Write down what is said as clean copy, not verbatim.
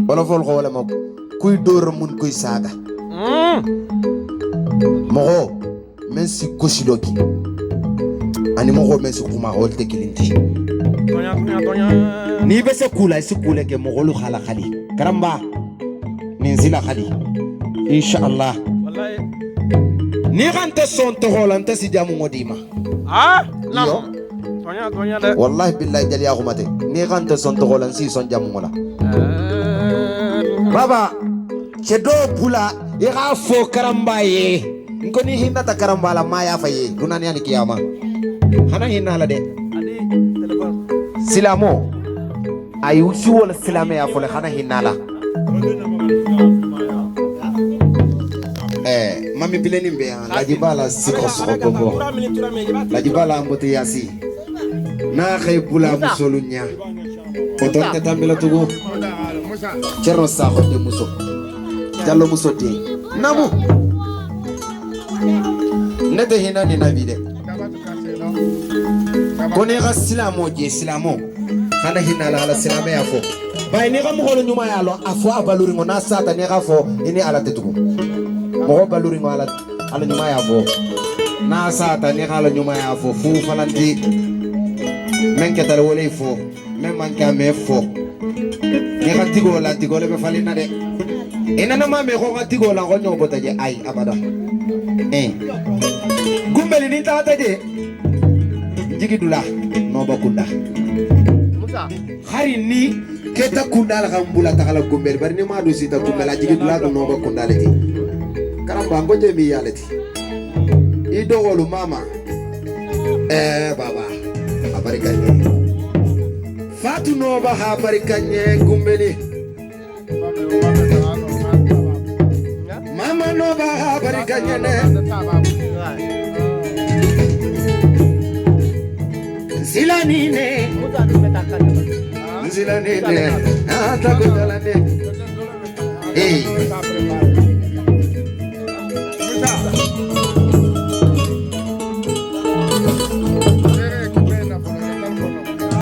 Wolofol ko wala ma kuy dóor mun kuy saaga. Mɔgɔ men si gosi dɔ ki ani mɔgɔ men si kuma olu tɛ kelen ti. N'i bɛ se k'u la i si k'u la kɛ mɔgɔlu hala hali karamba nin sila hali inshallah. Ni kan tɛ sɔn tɔgɔ la n tɛ si jamu ŋo d'i ma. Ah, Yo. Tonya tonya de. Wallahi billahi jaliya kuma tɛ ni kan tɛ sɔn tɔgɔ la n si sɔn jamu ŋo la. Baba cɛ dɔw bula i k'a fɔ karamba ye n ko ni hinɛ ta karamba la maa y'a fa ye dunaniya ni kiyama hana hinɛ la dɛ. Adi téléphone. Silamo ayi si wala silamɛya fɔlɔ hana hinɛ la. Mami bilenni bɛ yan lajiba la sikɔ sɔgɔ bɔbɔ lajiba la an bɔtɛ yasi n'a ka bula musolu ɲa o tɔ tɛ tanbila tugun. Cerno Sakho de muso Jallo muso den namu ne tɛ hinɛ nin na bi dɛ ko n'i ka silamo je silamo kana hinɛ la ala silamɛya fɔ bayi n'i ka mɔgɔ ɲuman y'a lɔn a fɔ a baluri n'a sata n'i ka fɔ i ni ala tɛ tugun mɔgɔ baluri ala ala ɲuman y'a fɔ n'a sata n'i ka ala ɲuman y'a fɔ fu fana ti mɛn kɛtara wele fɔ mɛn man kɛ a mɛn fɔ n'i ka tigo la tigo le bɛ falen na dɛ i nana ma mɛn ko ka tigo la ko ɲɔ bɔta je ayi abada gumbeli ni taata je njigi dula noba kunda hari ni keta kunda la kan bula tagala gumbeli bari ni ma du sita gumbela jigi dula du noba kunda le ti karamba ngo je mi yale ti i dogolu mama baba abarika nye fatu noba ha barika nye gumbeli mama noba ha barika nye ne Silanine, silanine, atakutalane. Hey.